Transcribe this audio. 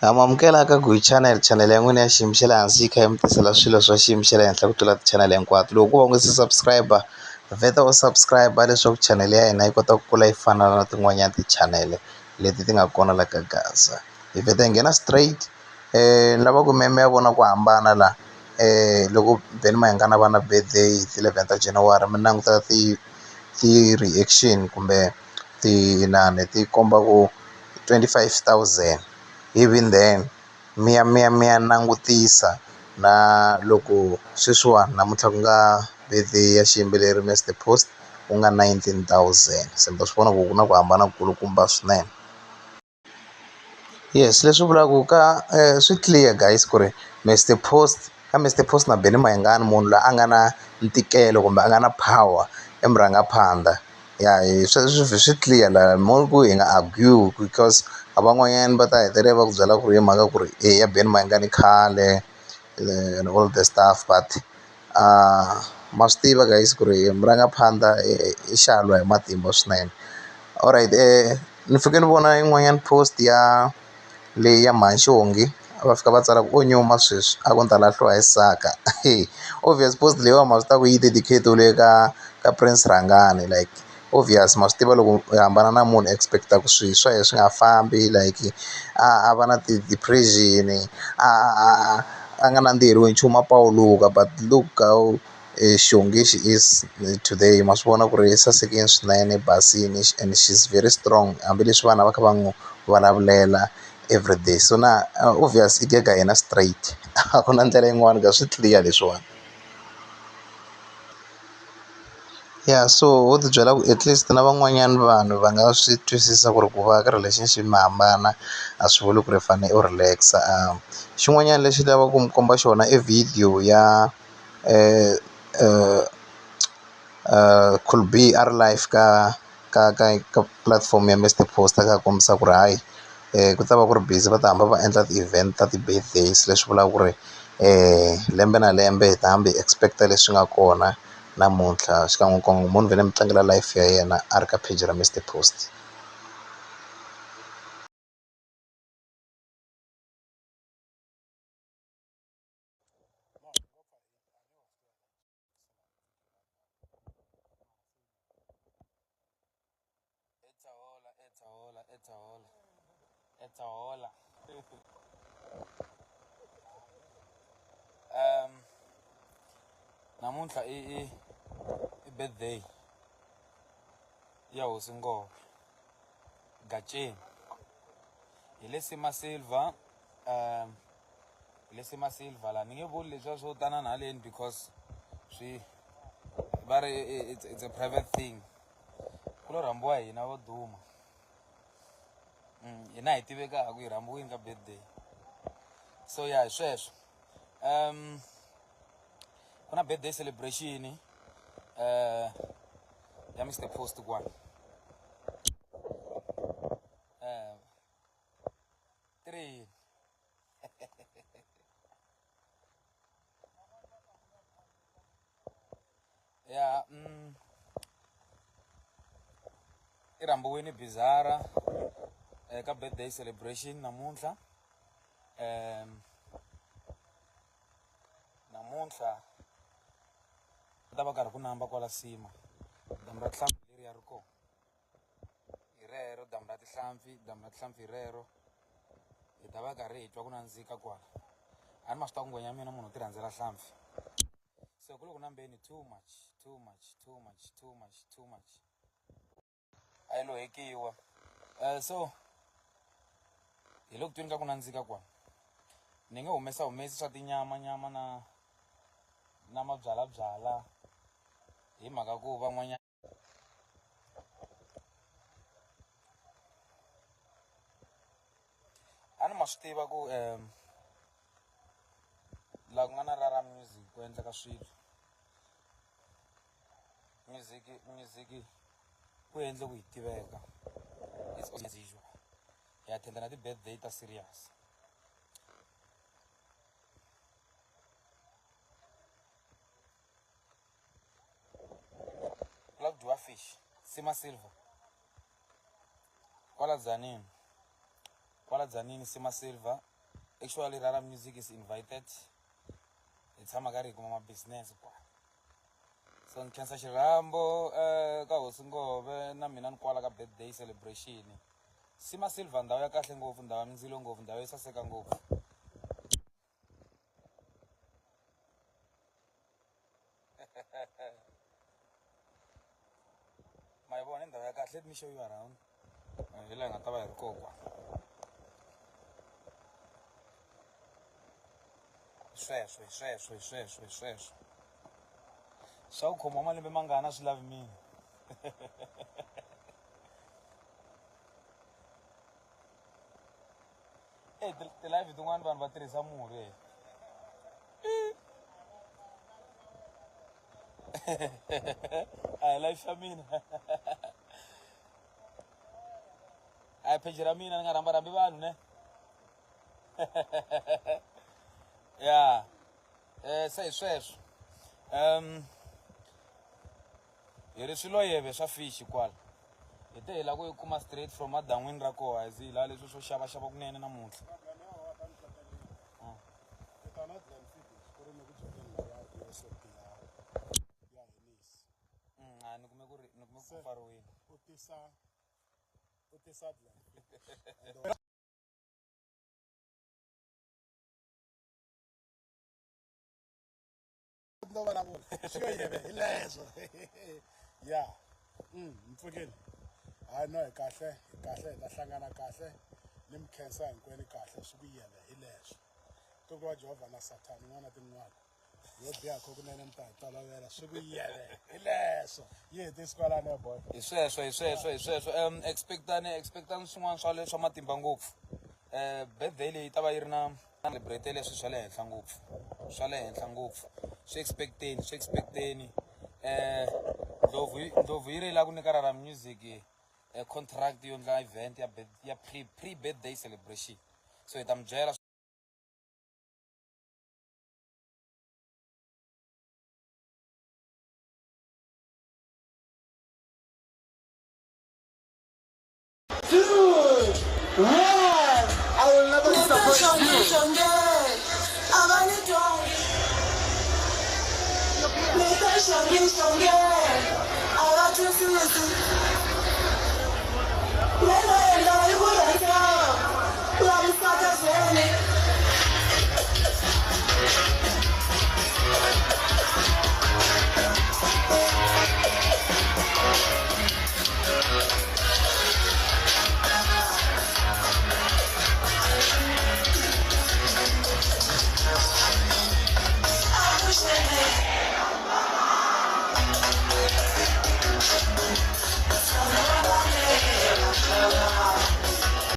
Ha mi amukela ka Guyu channel, channel ya n'wina ya xiyimo xa le hansi yi kha yi mi tisela swilo swa xiyimo xa le henhla ku tlula ti-channel hinkwato. Loko ko va u nga se subscribe vheta u subscribe leswaku channel ya hina yi kota ku kula yi fana na tin'wanyana ti-channel leti ti nga kona la ka Gaza. Hi vheta hi nghena straight ni lava ku mi ya mi ya vona ku hambana la loko Benny Mayengani a va na birthday hi ti-eleven ta January mi languta ti-reaction kumbe tinani ti komba ku 25,000 ivi then mi ya mi ya mi ya langutisa na loko sweswiwani namuntlha ku nga birthday ya xiyimbeleri Mister Post ku nga 19,000 se mi ta swi vona ku ku na ku hambana kulukumba swinene. Yes leswi vulaka ka swi clear guys ku ri Mister Post ka Mister Post na Benny Mayengani munhu loyi a nga na ntikelo kumbe a nga na power i murhangaphandha ya hi sweswo swi clear la more ku hi nga argue because a van'wanyana va ta hetelela va ku byela ku ri hi mhaka ku ri eya Benny Mayengani khale and all the stuff but ma swi tiva guys ku ri murhangaphandha i xalwa hi matimba swinene. Alright ni fike ni vona yin'wanyana post ya leyi ya Mhani a va fika va tsala ku o nyuma sweswi a ku ni ta lahliwa hi saka obvious post leyiwa ma swi tiva ku yi dedicate-iwile ka ka Prince Rhangani like obvious ma swi tiva loko u hambana na munhu expect-a ku swilo swa yena swi nga fambi like a va na ti-depression a a a nga nandziheriwi hi nchumu a pawuluka but look how Xongi she is today ma swi vona ku ri i sasekile swinene i basile and she's very strong hambileswi vanhu a va kha va n'wi vulavulela everyday so na obvious i gega yena straight a ku na ndlela yin'wani ka swi clear leswiwani. Ya so ho ti byela ku at least na van'wanyana vanhu va nga swi twisisa ku ri ku va ka relationship mi hambana a swi vuli ku ri i fane u relax-a. Xin'wanyana lexi lavaka ku mi komba xona i video ya Cool B a ri live ka ka ka ka platform ya Mister Post a kha a kombisa ku ri hayi ku ta va ku ri busy va ta hamba va endla ti-event ta ti-birthdays leswi vulaka ku ri lembe na lembe hi ta hamba hi expect-a leswi nga kona namuntlha xikan'wekan'we munhu vhele mi tlangela life ya yena a ri ka page ra Mister Post. Etsahola namuntlha i i i birthday ya hosi Ngove Gatsheni hi le Sima Silver hi le Sima Silver la ni nge vuli leswiya swo tana na haleni because swi va ri it's a private thing ku lo rhambiwa hina vo duma. Hina hi tivekaka hi rhambiwini ka birthday so ya hi sweswo ku na birthday celebration ya Mister Post kwala 3 ya i rhambiwini bizara eka birthday celebration namuntlha namuntlha ku ta va karhi ku namba kwala sima damu ra tinhlampfi leriya ri kona hi rero damu ra tinhlampfi damu ra tinhlampfi hi rero hi ta va karhi hi twa ku nandzika kwala a ni ma swi tiva ku ngwenya ya mina munhu u ti rhandzela hlampfi se ku le ku nambeni too much too much too much too much too much a yi lo hekiwa so hi le ku tweni ka ku nandzika kwala ni nge humesa humesi swa tinyama nyama na na mabyala byala hi mhaka ku van'wanyana A ni ma swi tiva ku laha ku nga na rara music ku endleka swilo music music ku endle ku yi tiveka it's as usual hi attend na ti-birthday ta serious. Ku lava ku dyiwa fish sima silver kwala Tzaneen. Kwala Dzanini Sima Silver. Actually Rara Music is invited. Hi tshama karhi hi kuma ma business kwala. So ni khensa xirhambo ka Hosi Ngove na mina ni kwala ka birthday celebration. Sima Silver ndhawu ya kahle ngopfu, ndhawu ya mindzilo ngopfu, ndhawu yo saseka ngopfu. Ma yi vona i ndhawu ya kahle. Let me show you around. Hi laha hi nga ta va hi ri koho kwala. Hi sweswo, hi sweswo, hi sweswo, hi sweswo. Swa ku khomiwa malembe mangani a swi lavi mina. E ti-live tin'wani vanhu va tirhisa murhi a hi live xa mina a hi page ra mina ni nga rhambarhambi vanhu ne ya se hi sweswo hi ri swiloyeve swa fish kwala hi te hi lava ku yi kuma straight from adan'wini ra koho a hi zi hi lava leswi swo xavaxava kunene namuntlha a ni kume ku ri ni kume ku pfariwile u tisa u tisa no vulavula swi yo yeve hi leswo ya mpfukeni hayi no hi kahle hi kahle hi ta hlangana kahle ni mi khensa hinkwenu kahle swi ku yeve hi leswo ntuku wa jehovha na sathana n'wana tin'wana yo biha kho kunene mi ta hi tolovela swi ku yeve hi leswo yi hetisi kwalano boy hi sweswo hi sweswo hi sweswo expectani expectani swin'wana swa le swa matimba ngopfu birthday leyi ta va yi ri na celebrate leswi swa le henhla ngopfu swa le henhla ngopfu swi expecteni swi expecteni ndlovu ndlovu yi ri yi lava ku nyika Rara Music contract yo ndla event ya ya pre pre birthday celebration so hi ta mi byela. Two, one. I will never disappoint you.